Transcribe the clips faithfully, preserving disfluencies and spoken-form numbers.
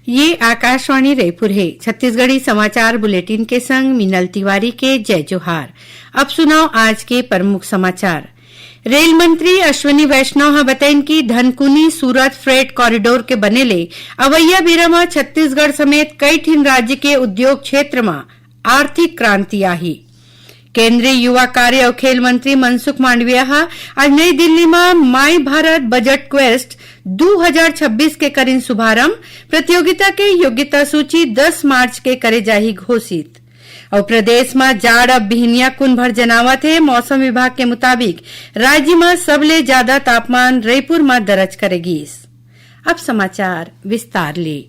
ये आकाशवाणी रायपुर हे। छत्तीसगढ़ी समाचार बुलेटिन के संग मीनल तिवारी के जय जोहार। अब सुनव आज के प्रमुख समाचार। रेल मंत्री अश्विनी वैष्णव ह बतइन कि धनकुनी सूरत फ्रेट कॉरिडोर के बने ले अवइया बेरा म छत्तीसगढ़ समेत कई ठिन राज्य के उद्योग क्षेत्र म आर्थिक क्रांति आही। केंद्रीय युवा कार्य अउ खेल मंत्री मनसुख मांडविया ह आज नई दिल्ली म माई भारत बजट क्वेस्ट दू हजार छब्बीस के करिन शुभारंभ। प्रतियोगिता के योग्यता सूची दस मार्च के करे जाही घोषित। अउ प्रदेश म जाड़ अब बिहनिया कुन भर जनावत हे। मौसम विभाग के मुताबिक राज्य म सबले जादा तापमान रईपुर म दर्ज करे गीस। अब समाचार विस्तार ले।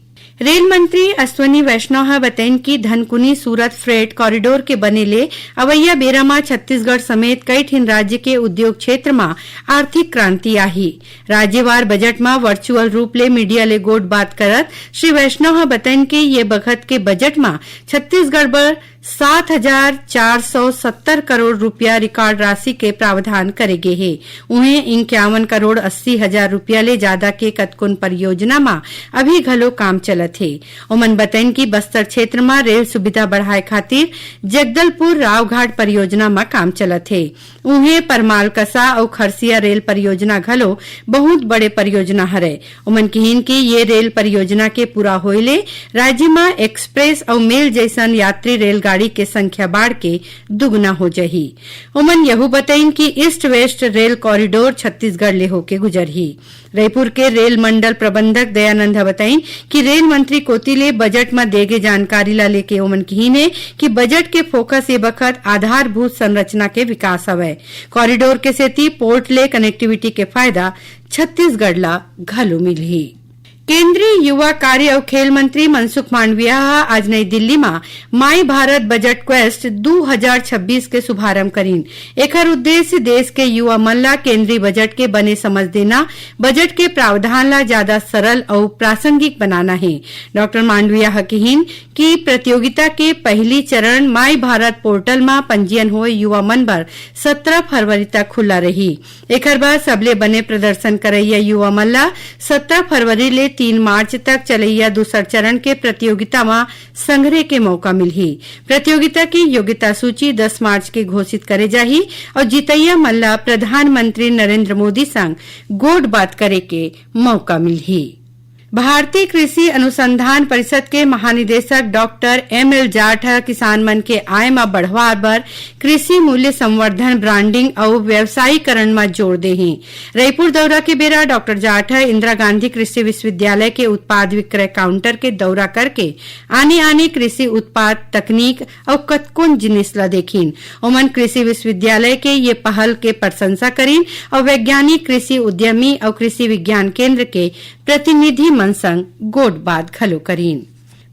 रेल मंत्री अश्विनी वैष्णव ह बतइन कि धनकुनी सूरत फ्रेट कॉरिडोर के बने ले अवइया बेरा म छत्तीसगढ़ समेत कई ठिन राज्य के उद्योग क्षेत्र म आर्थिक क्रांति आही। राज्यवार बजट म वर्चुअल रूप ले मीडिया ले गोठ बात करत श्री वैष्णव ह बतइन कि ये बखत के बजट म छत्तीसगढ़ बर सात हजार चार सौ सत्तर करोड़ रुपया रिकॉर्ड राशि के प्रावधान करे गे हे। उहें, इक्यावन करोड़ अस्सी हजार रुपया ले जादा के कतकोन परियोजना म अभी घलो काम चलत हे। ओमन बतइन कि बस्तर क्षेत्र म रेल सुविधा बढ़ाए खातिर जगदलपुर रावघाट परियोजना म काम चलत हे। उहें, परमालकसा अउ खरसिया रेल परियोजना घलो बहुत बड़े परियोजना हरय। ओमन किहिन कि ये रेल परियोजना के पूरा होए ले राज्य म एक्सप्रेस अउ मेल जइसन यात्री रेलगाड़ी के संख्या बाढ़ के दुगुना हो जाही। ओमन यहू बतइन कि east west rail corridor Chhattisgarh ले होके गुजरही। रईपुर के रेल मंडल प्रबंधक दयानंद ह बतइन कि रेल मंत्री कोति ले बजट म दे गे जानकारी ला लेके ओमन किहिन हे कि बजट के फोकस ये बखत आधारभूत संरचना के विकास हवय। कॉरिडोर के सेती पोर्ट ले कनेक्टिविटी के फायदा छत्तीसगढ़ ला घलो मिलही। केंद्रीय युवा कार्य अउ खेल मंत्री मनसुख मांडविया ह आज नई दिल्ली म माई भारत बजट क्वेस्ट दू हजार छब्बीस के शुभारंभ करीन। एखर उद्देश्य देश के युवा मन ला केंद्रीय बजट के बने समझ देना, बजट के प्रावधान ला ज्यादा सरल अउ प्रासंगिक बनाना हे। डॉक्टर मांडविया ह किहिन कि प्रतियोगिता के पहली चरण माई भारत पोर्टल म पंजीयन होए युवा मन बर सत्रह फरवरी तक खुला रही। एखर बर सबले बने प्रदर्शन करइया युवा मन ला सत्रह फरवरी ले तीन मार्च तक चलइया दूसर चरण के प्रतियोगिता म संघरे के मौका मिलही। प्रतियोगिता के योग्यता सूची दस मार्च के घोषित करे जाही अउ जीतइया मन ला प्रधानमंत्री नरेंद्र मोदी संग गोठ बात करे के मौका मिलही। भारतीय कृषि अनुसंधान परिषद के महानिदेशक डॉक्टर एम एल जाट ह किसान मन के आय म बढ़वार बर कृषि मूल्य संवर्धन, ब्रांडिंग अउ व्यवसायीकरण म जोर दे हे। रईपुर दौरा के बेरा डॉक्टर जाट ह इंदिरा गांधी कृषि विश्वविद्यालय के उत्पाद विक्रय काउंटर के दौरा करके आने-आने कृषि उत्पाद, तकनीक अउ कतकोन जिनिस ल देखिन। ओमन कृषि विश्वविद्यालय के ये पहल के प्रशंसा करिन अउ वैज्ञानिक, कृषि उद्यमी अउ कृषि विज्ञान केंद्र के प्रतिनिधि मन संग गोठ बात घलो करिन।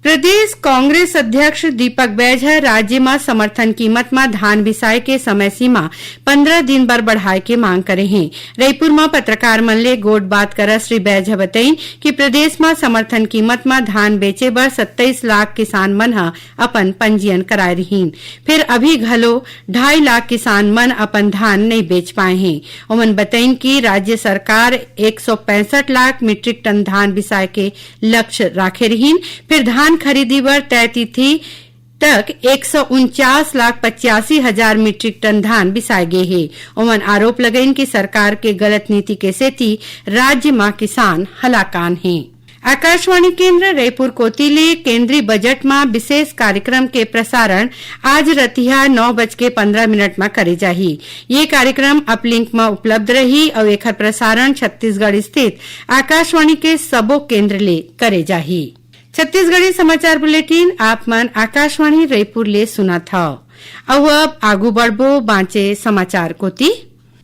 प्रदेश कांग्रेस अध्यक्ष दीपक बैज ह राज्य म समर्थन कीमत म धान बिसाए के समय सीमा पंद्रह दिन बर बढ़ाए के मांग करे हे। रईपुर म पत्रकार मन ले गोठ बात करत श्री बैज ह बतइन कि प्रदेश म समर्थन कीमत म धान बेचे बर सत्ताईस लाख किसान मन ह अपन पंजीयन कराए रिहीन, फेर अभी घलो ढाई लाख किसान मन अपन धान नइ बेच पाए हें। ओमन बतइन कि राज्य सरकार एक सौ पैंसठ लाख मीट्रिक टन धान बिसाए के लक्ष्य राखे रिहीन, फेर धान खरीदी बर तय तिथि तक एक सौ उनचास लाख पचासी हजार मीट्रिक टन धान बिसाए गे हे। ओमन आरोप लगाइन कि सरकार के गलत नीति के सेती राज्य म किसान हलाकान हे। आकाशवाणी केंद्र रईपुर कोति ले केंद्रीय बजट म विशेष कार्यक्रम के प्रसारण आज रतिहा नौ बज के पंद्रह मिनट म करे जाही। ये कार्यक्रम अपलिंक म उपलब्ध रही अउ एखर प्रसारण छत्तीसगढ़ स्थित आकाशवाणी के सबो केंद्र ले करे जाही। छत्तीसगढ़ी समाचार बुलेटिन आप मन आकाशवाणी रईपुर ले सुनत हव। अउ अब आगू बढ़बो बांचे समाचार कोति।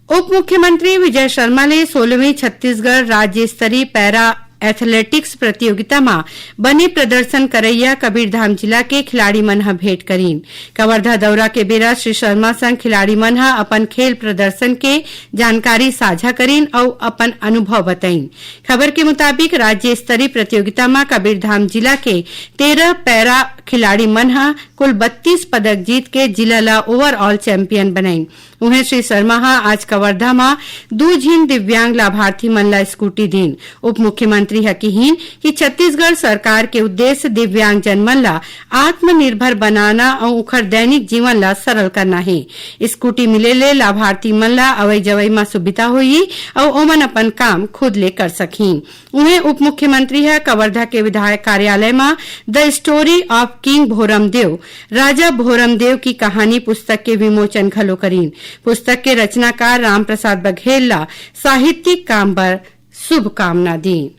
उप मुख्यमंत्री विजय शर्मा ले सोलहवीं छत्तीसगढ़ राज्य स्तरीय पैरा एथलेटिक्स प्रतियोगिता म बने प्रदर्शन करइया कबीरधाम जिला के खिलाड़ी मन ह भेंट करीन। कवर्धा दौरा के बेरा श्री शर्मा संग खिलाड़ी मन ह अपन खेल प्रदर्शन के जानकारी साझा करीन अउ अपन अनुभव बताइन। खबर के मुताबिक, राज्य स्तरीय प्रतियोगिता म कबीरधाम जिला के तेरह पैरा खिलाड़ी मन ह कुल बत्तीस पदक जीत के जिला ल overall champion बनाइन। उहें, श्री शर्मा ह आज कवर्धा म दू झिन दिव्यांग लाभार्थी मन ला स्कूटी दीन। उप मुख्यमंत्री ह किहीन कि छत्तीसगढ़ सरकार के उद्देश्य दिव्यांगजन मन ला आत्मनिर्भर बनाना अउ उखर दैनिक जीवन ला सरल करना हे। स्कूटी मिले ले लाभार्थी मन ला अवई जवई म सुविधा होही अउ ओमन अपन काम खुद ले कर सकही। उहें, उप मुख्यमंत्री ह कवर्धा के विधायक कार्यालय म The Story of King Bhoramdev, राजा भोरमदेव की कहानी पुस्तक के विमोचन घलो करीन। पुस्तक के रचनाकार रामप्रसाद बघेल ला साहित्यिक काम बर शुभकामना दीन।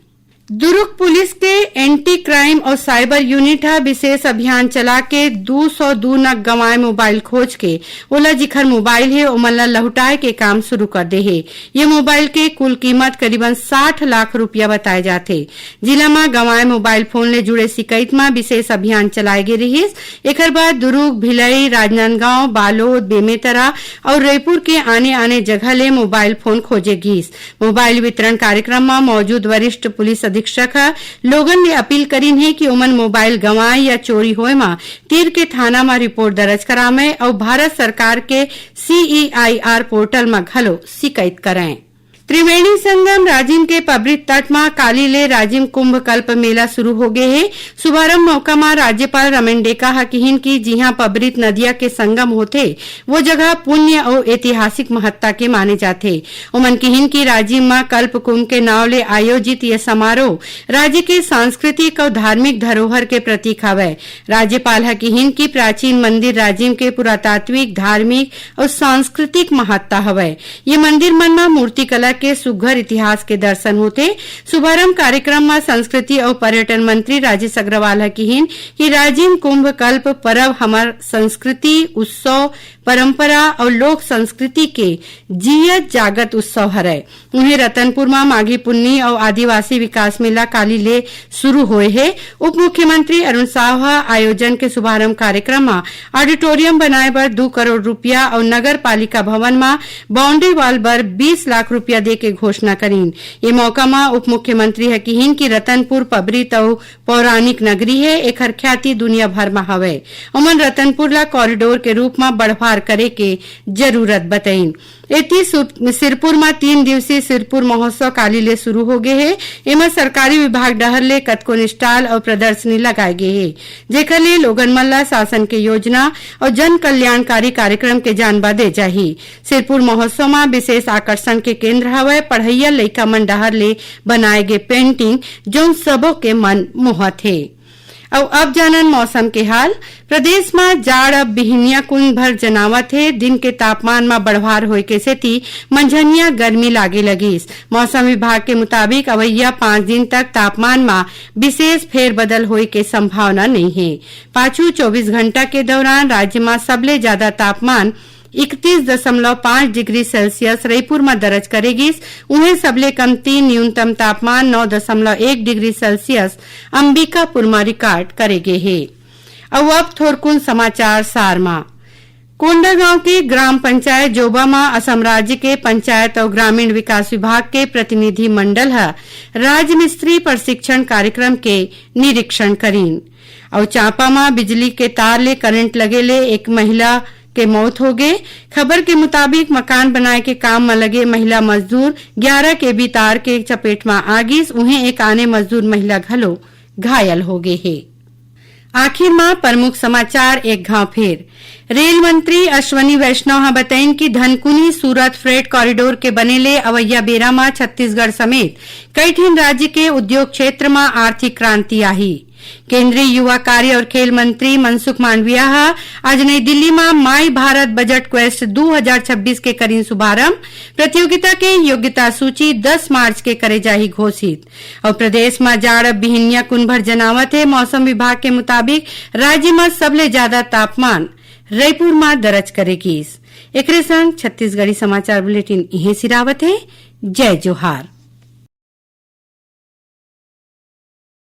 दुरूग पुलिस के एंटी क्राइम अउ साइबर यूनिट ह विशेष अभियान चला के दू सौ दू नग गंवाए मोबाइल खोज के ओला जिखर मोबाइल हे, ओमन ला लहुटाए के काम शुरू कर दे हे। ये मोबाइल के कुल कीमत करीबन साठ लाख रुपया बताए जाथे। जिला म गंवाए मोबाइल फोन ले जुड़े शिकायत म विशेष अभियान चलाए गे रिहिस। एखर बाद दुरूग, भिलई, राजनांदगांव, बालोद, बेमेतरा अउ रईपुर के आने-आने जगह ले मोबाइल फोन खोजे गिस। मोबाइल वितरण कार्यक्रम म मौजूद वरिष्ठ पुलिस अधीक्षक ह लोगन ले अपील करीन हे कि ओमन मोबाइल गंवाए या चोरी होए म तीर के थाना म रिपोर्ट दर्ज करावंय अउ भारत सरकार के सीईआईआर पोर्टल म घलो शिकायत करंय। त्रिवेणी संगम राजिम के पबरित तट म काली ले राजिम कुंभ कल्प मेला शुरू हो गे हे। शुभारंभ मौका म राज्यपाल रमेन डेका ह किहिन कि जिहां पबरित नदिया के संगम होथे, वो जगह पुण्य अउ ऐतिहासिक महत्ता के माने जाथे। ओमन किहिन कि राजिम म कल्प कुंभ के नाव ले आयोजित ये समारोह राज्य के सांस्कृतिक अउ धार्मिक धरोहर के प्रतीक हवय। राज्यपाल ह किहिन कि प्राचीन मंदिर राजिम के पुरातात्विक, धार्मिक अउ सांस्कृतिक महत्ता हवय। ये मंदिर मन म मूर्तिकला के सुघ्घर इतिहास के दर्शन होथे। शुभारंभ कार्यक्रम म संस्कृति अउ पर्यटन मंत्री राजेश अग्रवाल ह किहिन कि राजिम कुंभ कल्प परब हमर संस्कृति, उत्सव, परंपरा अउ लोक संस्कृति के जियत जागत उत्सव हरय। उहें, रतनपुर म माघी पुन्नी अउ आदिवासी विकास मेला काली ले शुरू होए हे। उप मुख्यमंत्री अरुण साव ह आयोजन के शुभारंभ कार्यक्रम म ऑडिटोरियम बनाए बर दू करोड़ रुपया अउ नगर पालिका भवन म बाउंड्री वॉल बर बीस लाख रुपया दे के घोषणा करीन। ये मौका म उप मुख्यमंत्री ह किहिन कि रतनपुर पबरित अउ पौराणिक नगरी हे, एखर ख्याति दुनिया भर म हवय। ओमन रतनपुर ला कॉरिडोर के रूप म बढ़वार करे के जरूरत बतईन। एती सु-, सिरपुर म तीन दिवसीय सिरपुर महोत्सव काली ले शुरू हो गे हे। एमा सरकारी विभाग डहर ले कतकोन स्टॉल अउ प्रदर्शनी लगाए गे हे, जेकर ले लोगन मन ला शासन के योजना अउ जन कल्याणकारी कार्यक्रम के जानबा दे जाही। सिरपुर महोत्सव म विशेष आकर्षण के केंद्र हवय पढ़इया लइका मन डहर ले बनाए गे पेंटिंग, जौन सबो के मन मोहत हे। अउ अब जानन मौसम के हाल। प्रदेश म जाड़ अब बिहनिया कुन भर जनावत हे। दिन के तापमान म बढ़वार होए के सेती मंझनिया गर्मी लागे लगिस। मौसम विभाग के मुताबिक अवइया पाँच दिन तक तापमान म विशेष फेरबदल होए के संभावना नइ हे। पाछू चौबीस घंटा के दौरान राज्य म सबले जादा तापमान इकतीस दशमलव पाँच डिग्री सेल्सियस रईपुर म दर्ज करे गिस। उहें, सबले कमती न्यूनतम तापमान नौ दशमलव एक डिग्री सेल्सियस अंबिकापुर म रिकॉर्ड करे गे हे। अउ अब थोरकुन समाचार सार म। कोंडागांव के ग्राम पंचायत जोबा म असम राज्य के पंचायत अउ ग्रामीण विकास विभाग के प्रतिनिधि मंडल ह राजमिस्त्री प्रशिक्षण कार्यक्रम के निरीक्षण करीन। अउ चांपा म बिजली के तार ले करंट लगे ले एक महिला के मौत हो गे। खबर के मुताबिक, मकान बनाए के काम म लगे महिला मजदूर ग्यारह केवी तार के चपेट म आ गिस। उहें, एक आने मजदूर महिला घलो घायल हो गे हे। आखिर म प्रमुख समाचार एक घांव फेर। रेल मंत्री अश्विनी वैष्णव ह बतइन कि धनकुनी सूरत फ्रेट कॉरिडोर के बने ले अवइया बेरा म छत्तीसगढ़ समेत कई ठिन राज्य के उद्योग क्षेत्र म आर्थिक क्रांति आही। केंद्रीय युवा कार्य और खेल मंत्री मनसुख मांडविया ह आज नई दिल्ली म माई भारत बजट क्वेस्ट दू हजार छब्बीस के करीन शुभारंभ। प्रतियोगिता के योग्यता सूची दस मार्च के करे जाही घोषित। अउ प्रदेश म जाड़ अब बिहिनिया कुन भर जनावत हे। मौसम विभाग के मुताबिक, राज्य म सबले जादा तापमान रईपुर म दर्ज करे गिस। एकरे संग छत्तीसगढ़ी समाचार बुलेटिन इहें सिरावत हे। जय जोहार।